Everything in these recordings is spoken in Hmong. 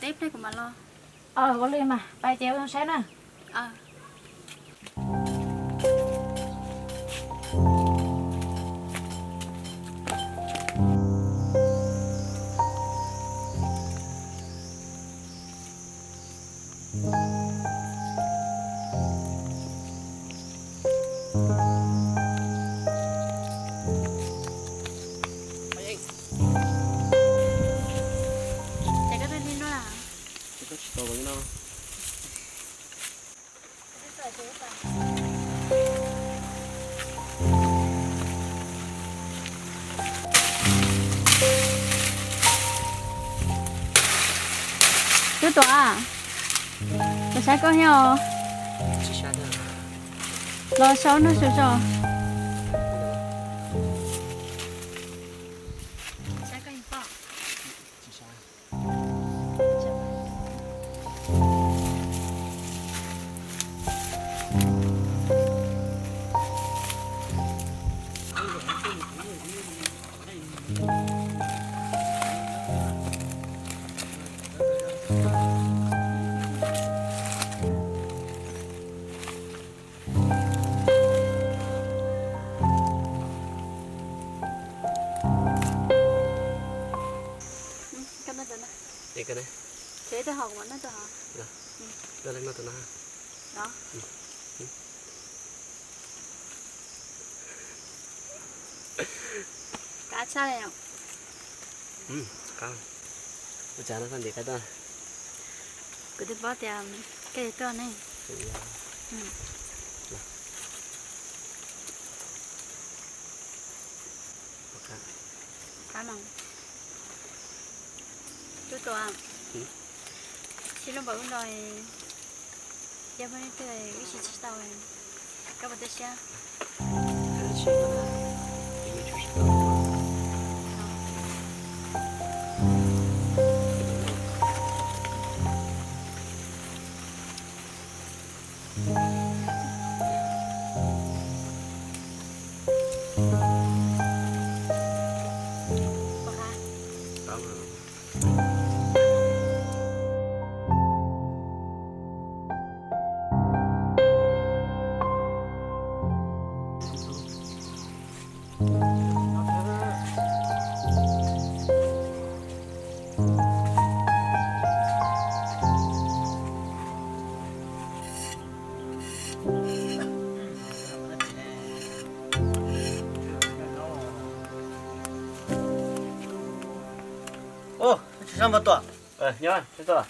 Teb pliag kuv mam los. Ua li mas pais ces ua zoo saib na. Tub Tuam, kuv saib koj thiab os. Los sau noj su tso. Qab tshaj li. Ua cas no koj ntim qab tuaj? Kuv twb paub tias koj yuav tuaj ne. Qab mas. Tub Tuam, sib luag npaum ub no, yog muaj leej twg ib tsis tsis tau, koj puas tu siab? Ub, tsis sab npog tuaj. Nyob, sab tuaj.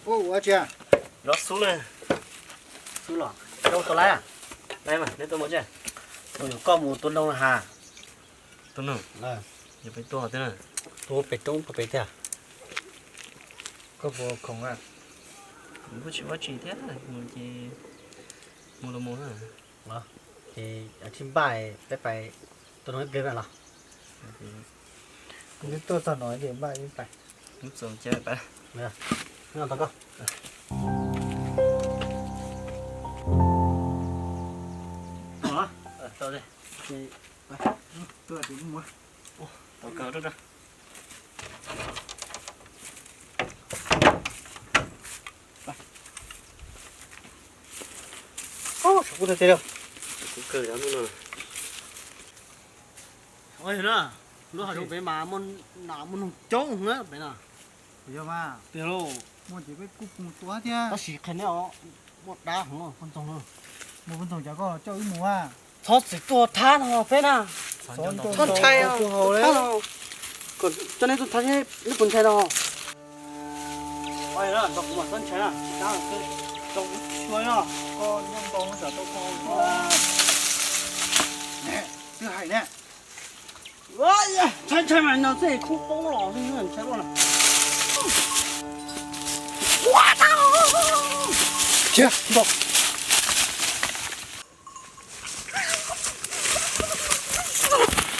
Ub, ua tsi? Nyob xub na. Xub los? Koj tua laib? Laib mas, neb tua mus tsi? Tus yog koj mus tua noog has. Tua noog? Yog peb tua thiab na. Tua pem roob pem tiag. Koj puas khoom a? Kuv kuj tsis ua tsi thiab, mus ces mus los mus na. Ces tsis npaj peb pais tua noog ib pliag na los? Kuv twb tuaj txog no ces npaj peb pais. Mus txog ces pais. Tau koj. Tau kawg. Saum kub tiag tiag li. Saum kub kawg li hnub no. Lub hav zoov pem mas muaj nas muaj noog coob heev pem na. Yog mas. Tiag lauj. Muaj ces peb kuj mus tua thiab. Tab sis qhia neb os, muaj dab heev poj ntxoog na. Muaj poj ntxoog cas koj coj wb mus a? Txhob txwm tuaj thab no peb na. Txhob ntshai, tuaj thab no. Coj neb tuaj thab thiab neb puas ntshai no? Txhob ntshai na, tsis dab, zoo xyuas no, koj nyob nkaus no tsam tau koj. Twb hais ne. Ntshai ntshai mas no xwb khub poob los ntshai luaj na. Khiav, tsis tau.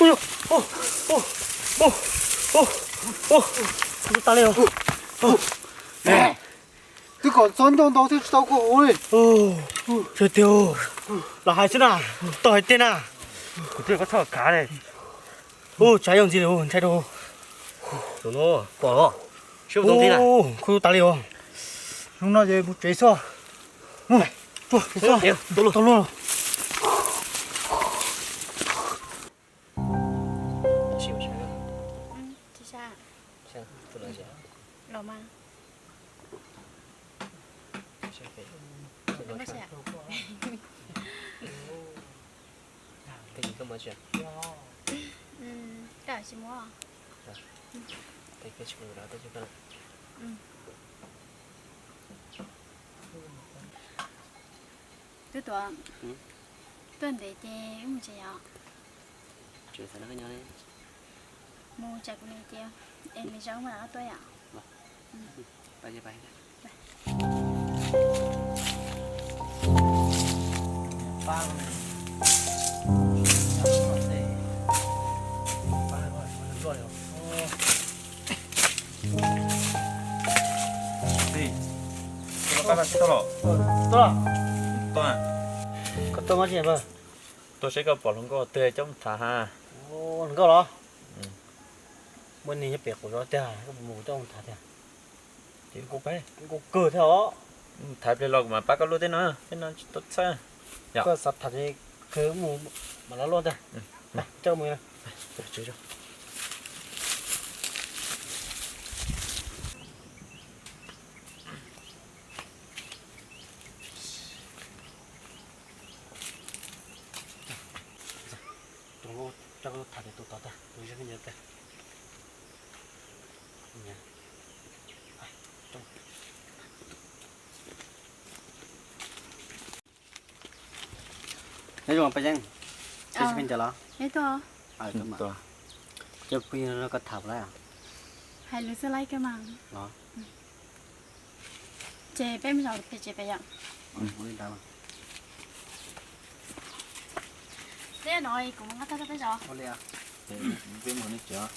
Ua, ua, ua, ua, ua, ua, tas li os. Twb kom txhob ncauj ntau thiab tsis tau koj hauv li. Tsawg tiag, los hais xwb na, tau hais tiag na. Kuv twb kom txhob kav li. Ua, tshav yooj ntxiv li, ntshai rau. Tus no pom los, siab zoo thiab na. Khuv tas li os. Hnub no ces mus tsev xwb. Mus, tuaj, tuaj, tuaj luaj. Tub Tuam, tuaj ntev ces wb mus tsev os. Mus tsev kuv li ces es nws zoo mas tuaj yom. Koj tuaj mas tsis tuaj seb koj pom hluas nkauj twg coj mus tham ha. Hluas nkauj los? Muaj neeg nyob pem kuv zos tiag, koj mus coj mus tham tiag. Ces kuv pab kuv kawg thiab os. Tham pliag los kuv mam pab koj luaj tej no, tej no tsis tau txhawj. Koj xav tham ces kawg mus mam los luaj tiag. Coj mus. Tus no coj koj tham tias tus tod tag, tus zoo li ntawd tag. Nyob zoo Paj Yeeb, koj tsis pheej ntawd los? Cov phooj ywg no koj tham puas laib? Hais lus xwb laib kawg mas. Los? Ces peb mus zaum pem tsev pem yom. Tej no kuv mus nqa tau rau peb zos. Zos.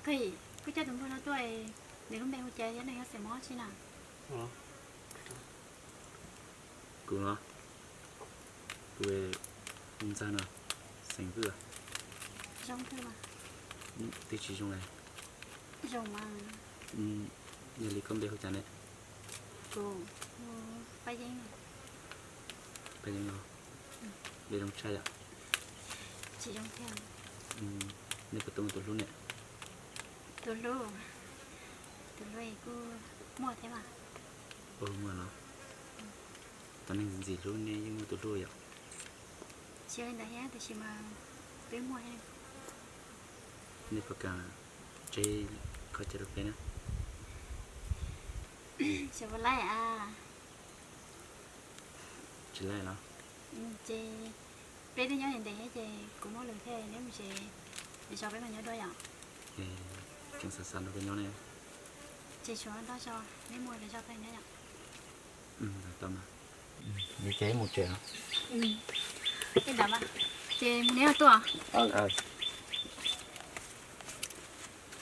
Qhib, koj coj tus npawg no tuaj, nws lub npe hu cas thiab nws yog xeem Hmoob tsi na? Kuv los? Kuv hu Ntxawg no, xeem Vwj. Zoo kawg mas. Twb tsis zoo li. Zoo mas. Yog li koj npe hu cas ne? Kuv hu Paj Yeeb. Paj Yeeb los? Npe zoo tshaj yom. Tsis zoo thiab. Nej puas tau muaj tus hlub ne? Tus hlub, tus hlub kuj muaj thiab mas. Ua muaj los? Cov neeg ntxim hlub nej yeej muaj tus hlub yom? Tsis li ntawd thiab, tab sis mas twb muaj thiab. Nej puas kam tseb qhov chaw rau peb na? Tsis laib a. Tsis laib los? Ces peb twb nyob ntev ntev thiab ces kuv muaj lus thiab, neb mus tsev, zos peb mam nyob dua yom. Tseem xav xav nrog koj nyob ne. Ces tshuav ntau zos, neb mus lwm zos peb nyob yom. Tau mas. Li ces mus tsev. Ces mus neb tuaj.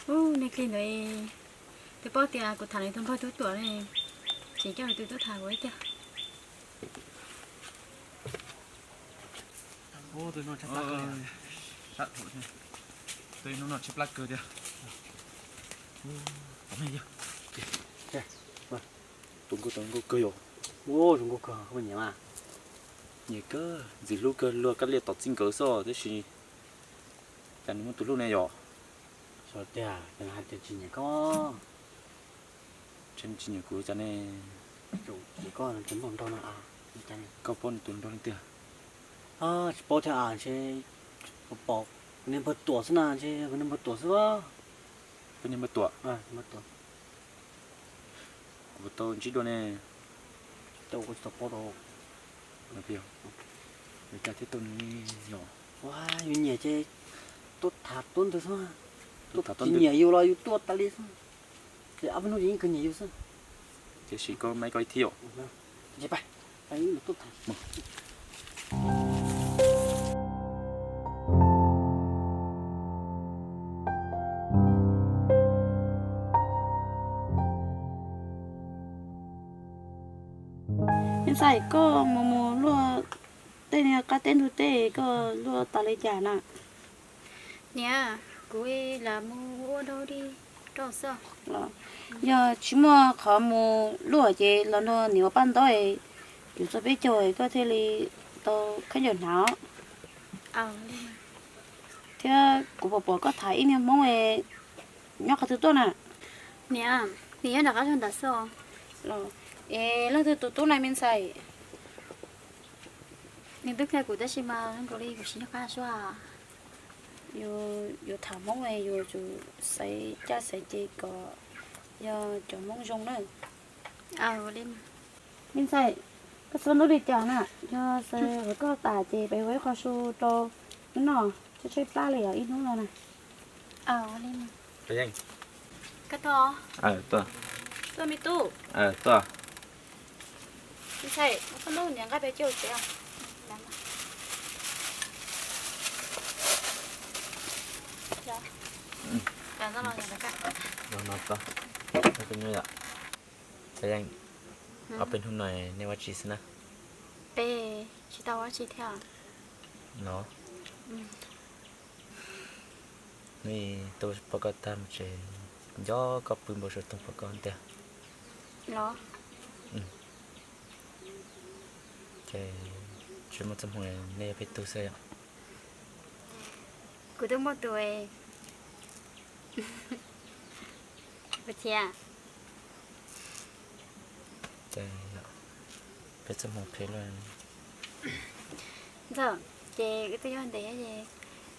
Ub, nej klig ntawd, twb paub tias kuv tham nws tus npawg Tub Tuam ne, tseem coj nws tus tub tham kuv ib tiag. Tus no tshaib plab kawg tiag. Tus nkauj, tus nkauj kawg yom. Ua, zoo nkauj kawg, koj nyiam mas. Nyiam kawg, ntxim hlub kawg, luag kab liaj tom txij nkawm xwb tab sis cas nws muaj tus hlub ne yom. Xyov tiag, hais tias tsis nyiam koj. Ntshe nws tsis nyiam kuv cas ne. Koj paub nws tus nrog leej twg? Tsis paub thiab as, ntshe pom kuv niag npawg Tuam xwb na, ntshe kuv niag npawg Tuam xwb. Koj niag npawg Tuam? Kuv tau ntsib dua ne. Tau, kuv tsis tau paub rau. Nws cas thiaj tau nws yom? Ua, yus nyiam ces tuaj tham tuaj ntawd xwb. Tuaj tham tuaj ntawd. Tsis nyiam yus los yus tuaj tas li xwb. Ces ob peb hnub ces yeej kawg nyiam yus xwb. Ces sim koj maiv koj ib thiab yom. Ces pab, pab tuaj tham. Me ntxhais, koj mus mus luaj tej niag qab teb ntug teb koj luaj tas li cas na? Niam, kuv lam mus ua dog dig rau xwb. Yog tsis muaj qhov mus luaj ces los nrog niam ua paj ntaub, yuav txog peb caug koj thiaj li tau khaub ncaws hnav. Thiab kuv pom pom koj tham ib niag Hmoob nyob qhov twg tuaj na? Niam, nws nyob nram qab zog ntawd xwb. Es leej twg tus tub na me ntxhais? Nws twb qhia kuv tab sis mas zoo nkaus li kuv tsis nco qab suab. Yuav tham Hmoob yuav tsum xaiv caj xaiv ces kom yog cov Hmoob zoo na. Me ntxhais, koj txhob ntub li cas na, yog xav kom koj tas ces peb ua ib qho su rau noj, tshaib tshaib plab li os ib hnub no na. Tuaj me tub. Me ntxhais, koj nub niam nqa peb caug tsev. Ob peb hnub no nej ua tsi xwb na? Peb tsis tau ua tsi thiab. No, nej tuaj pom koj tag mus tsev, nco koj pw npau suav toog pom koj tiag. Ces tsis muaj txoj hmoo, nej yog peb tug xwb yom? Kuv twb muaj tus. Ua thiab. Ces peb txoj hmoo phem lawm. Ntxawm, ces wb twb nyob ntev ces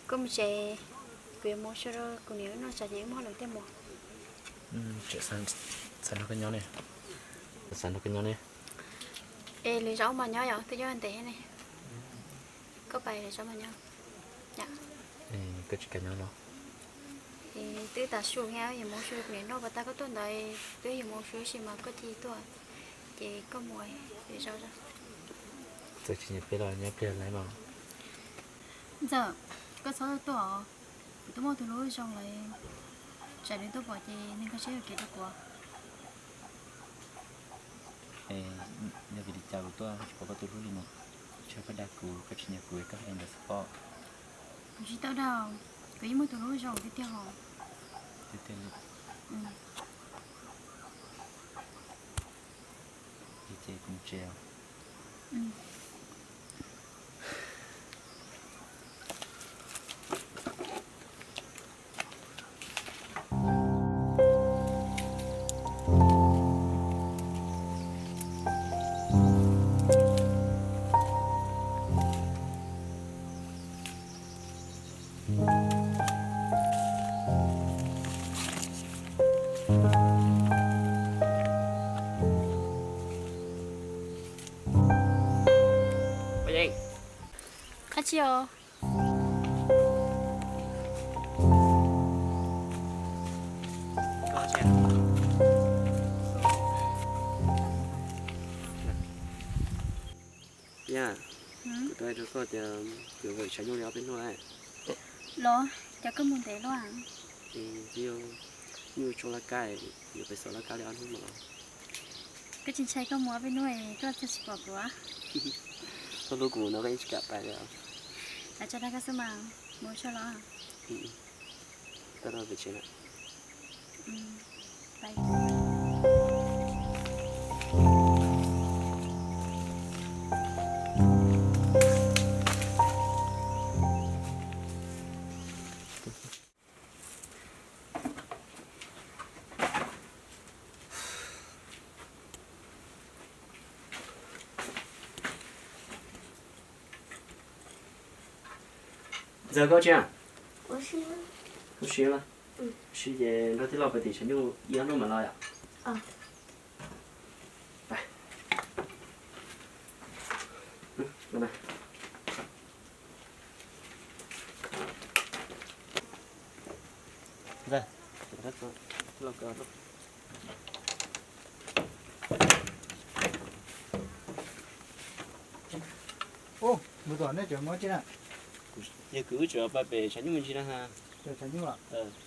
koj mus tsev, kuv yuav mus ua si rau kuv niam wb noj tsam ces wb muab lawv tej mus. Xav nrog koj nyob ne, xav nrog koj nyob ne. Es lwm zaus mas nyob yom, twb nyob ntev ne. Koj pais lwm zaus mas nyob. Koj tsis kam nyob no? Twb tas su, yuav mus ua si rau kuv niam noj pas tas koj tuaj ntawd, twb yuav mus ua si tab sis mas koj cia tuaj, ces koj mus lwm zaus. Txawm tsis nyiam peb los nyob pliag lawm mas. Ntxawm, koj txhob tuaj os. Kuv twb muaj tus hlub zoo lawm, tsam nws tuaj pom ces nws nkag siab yuam kev rau kuv. Yog vim li cas kuv tuaj tsis pom koj tus hlub li no? Ntshe koj dag kuv, koj tsis nyiam kuv es koj hais li ntawd xwb pob. Kuv tsis tau dag, kuv yeej muaj tus hlub zoo tiag tiag hos. Tiag tiag li. Ces kuv mus tsev os. Dab tsi os? Yaj, kuv twb hais rau koj tias kuv yuav tshav nyuj li ob peb hnub lawm. Los, cas koj mus ntev luaj? Kuv yuav nyuj tsoo laj kab, yuav pais xauv laj kab li ob hnub no. Koj tsis ntshai koj mus ob peb hnub koj txog tsis pom kuv? Koj hlub kuv no koj yeej tsis kam pais li. Tso dag koj xwb mas, mus tso los. Koj tau pem tsev na. Ntxawm, koj tsev? Koj sib los, sib ces nrog tij laug pais tim tshav nyuj ib ob hnub mam los yom. Ub, mus tom nej tsev mus tsi na? Yog kuv wb tseem pais pem tshav nyuj me ntsis na ha. Tshav nyuj,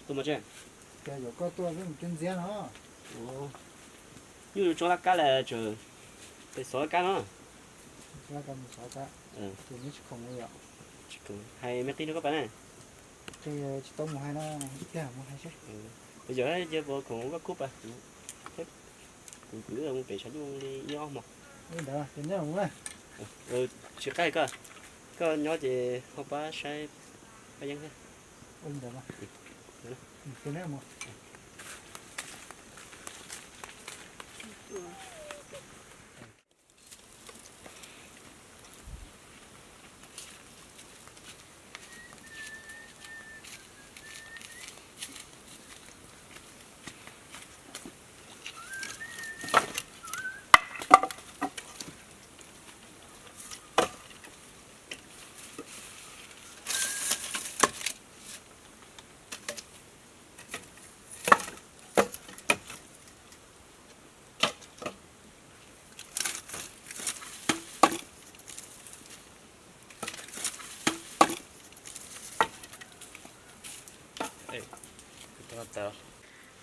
tuaj mus tsev. Cas yuav koj tuaj wb mus cuab ntxiab no. Nyuj tsoo laj kab lawm tsam. Peb xov kab no. Tus neb tsis khoom li yom? Tsis khoom, hais me qij rau koj pab na. Qij tsis tau mus hais na, ib pliag mus hais seb. Yog ces puas khoom koj kub pas kuv, kuv wb mus pem tshav nyuj li ib ob hmo. Ntawd ces neb mus na. Tsis qab koj, koj nyob ces ho pab saib Paj Yeeb thiab. Ntawd mas. Ces neb mus.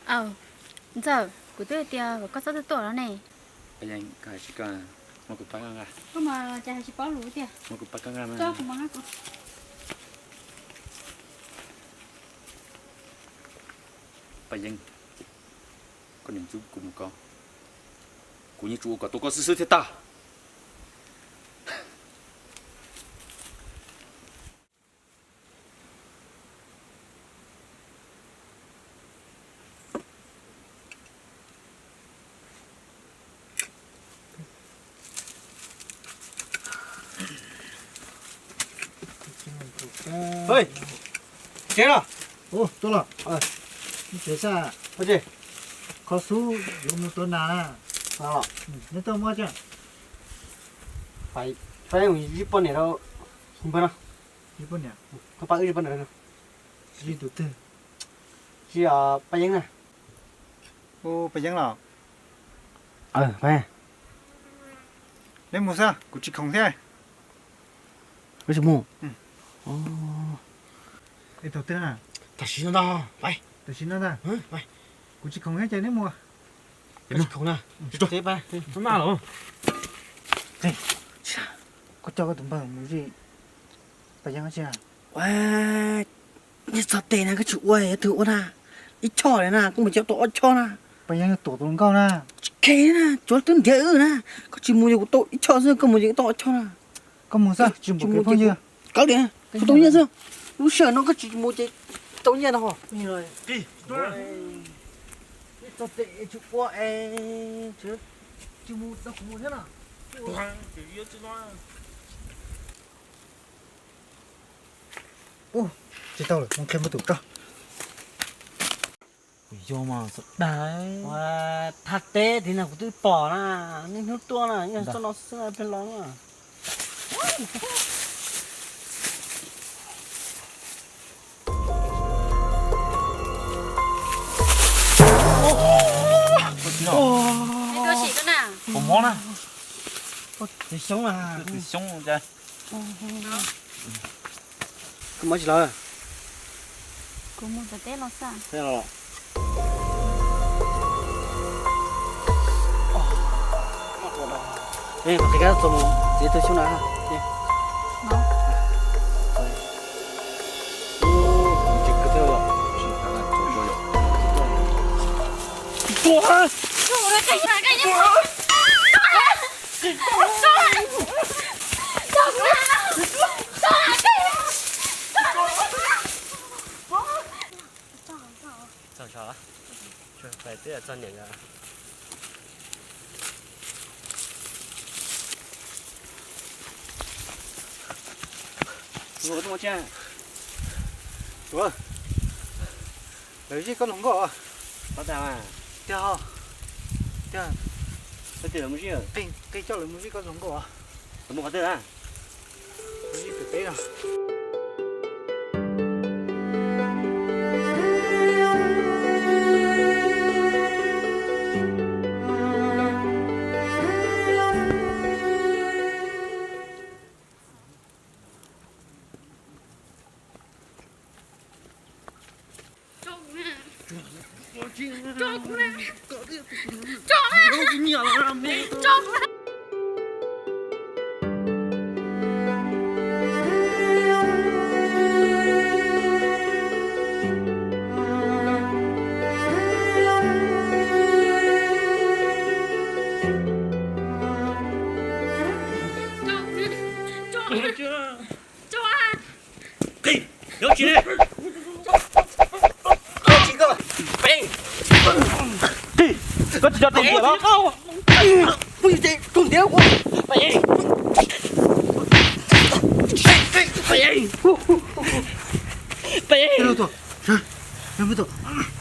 Aw, Ntxawm, kuv twb hais tias kom koj txhob tuaj tuaj no ne. Koj hais tsis koj, muab kuv pab koj nqa. Koj mas cas hais tsis paub lus tiag. Muab kuv pab koj nqa mas. Paj Yeeb, koj niam ntxub kuv mus koj, kuv yeej tsuas ua kom tau koj xwb xwb thiaj tag. Tsev los? Tuaj los. Tsev sab. Qhov xub yuav mus tua nas na. Neb tuaj muab tsev. Pab ib poj niam rau npawg no. Ib poj niam? Koj pab wb ib poj niam no. Ib tus twg? Tsis, Paj Yeeb na. Ub, Paj Yeeb los? Neb mus xwb, kuv tsis khoom thiab. Wb tsis mus. Tam sim no ntag, tam sim no ntag. Kuv tsis khoom thiab ces neb mus. Koj tsis khoom na. Maj los. Koj coj koj tus npawg mus zij Paj Yeeb tsi. Ua, nej txog tes na koj tsis ua, yog twg ua na? Ib choj li na, koj mus ces tau ob choj na. Paj Yeeb tuam tus hluas nkauj na. Tsis khe na, tsuav twb ntiav wb na. Koj tsis mus ces kuv tau ib choj xwb, koj mus ces kuv tau ob choj na. Koj mus xwb, tsis npaum kev phooj ywg. Kav liam, kuv tau nyiaj xwb. Lub sij hawm no koj tsis mus ces tau nyiaj no. Tsis ua es tsis mus tau kuv mus thiab no. Tsis tau lawm, mus qhia npawg tus tso. Kuv yog mas txog dag. Thaj teb tim no kuv twb pom na, niaj hnub tuaj na, yog txoj no xwb na peb los na. Tus mob na. Tus xyoob na. Tus xyoob. Koj mob tsis lawm? Kuv mus tom teb los xwb. Qhia kab txog mus txiav tus xyoob na. Txog, pais twb txog niam nkawd. Lawv zij koj hluas nkauj. Tiag, tiag, qhia coj lawv mus zij koj hluas nkauj. Lawv mus qhov twg na? Mus zij pem teb no. Tso kuv na. Tso kuv na. Tso kuv na. Tso kuv na. Yuav tsis li. Koj tsis koj. Koj tsis tso tus ntiav los? Koj tsis tso tus ntiav. Peb tuaj, peb tuaj.